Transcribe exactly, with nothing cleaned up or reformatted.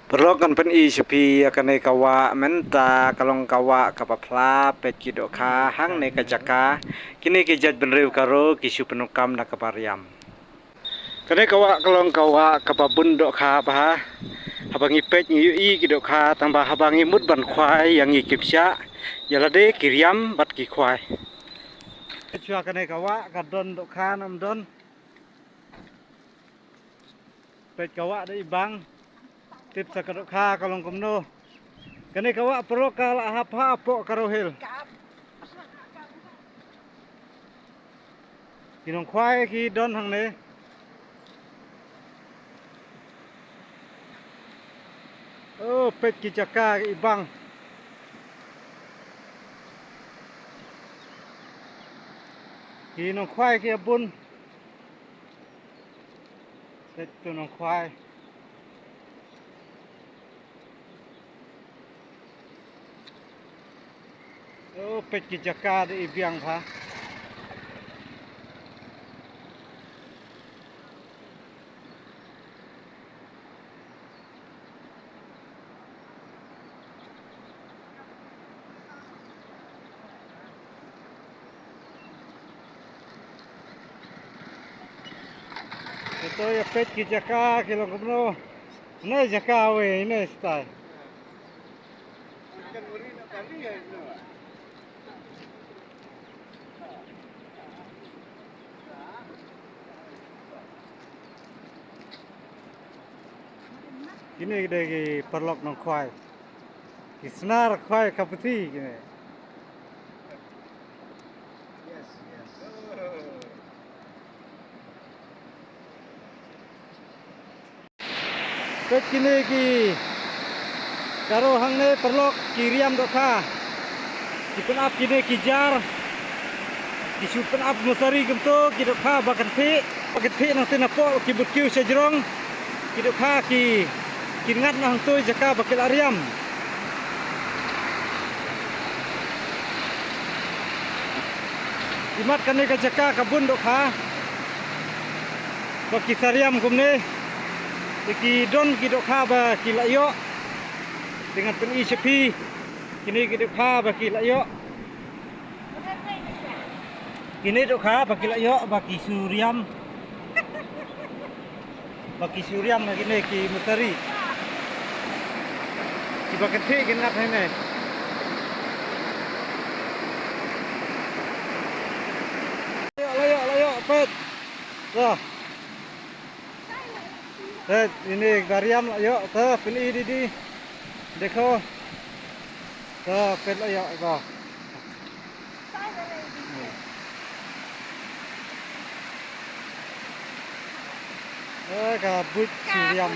Paralok, ngan pyni sha phi ïa kane ka wah, mynta ka long ka wah kaba phla, peit ki dohkha hangne ka jaka. Kine ki jait bynriew Garo ki shu pyndonkam na kaba riam. Kane ka wah ka long ka wah kaba bun dohkha bha. Haba ngi peit ngi ïohi ki dohkha, tangba haba ngi mut ban khwai ïa ngi kim shah, ïa lade ki riam bad ki khwai. Shuwa kane ka wah ka don dohkha ne ym don. Peit ka wah da i bang. Tip sa ka dohkha ka long kumno. Kane ka wah paralok ka la hap hapoh Garo Hills. Ki nongkhwai ki don hangne. Oh, peit ki jaka i bang. Ki nongkhwai ki bun. Peit tu nongkhwai. Oh, peit ki jaka da i biang bha. Ito ïa peit ki jaka ki long kumno. Ine jaka wei, ine stai. Kine ki dei ki paralok nongkhwai. Ki snar khwai ka puthi kine. Peit kine ki Garo hangne paralok ki riam dohkha. Ki pynap kine ki jar. Ki shu pynap mosari kumto ki dohkha ba kan theh. Ba kan theh nangta napoh ki bud kiew sha jrong. Ki dohkha ki, ki ngat na hangto jaka ba ki la riam. Imat kane ka jaka ka bun dohkha ba ki sa riam kumne. Te ki don ki dohkha ba ki la ïoh. Te ngan pyni sha phi kine ki dohkha ba ki la ïoh. Kine dohkha ba ki la ïoh ba ki shu riam. Ba ki shu riam ha kine ki mosari. Kiba kan theh kin ngat hangne. La ïoh, la ïoh, la ïoh, peit. To. Peit, ine ba riam la ïoh, to, peit ine di. Dekho. To, peit la ïoh, to. Eh, ka buit shu riam.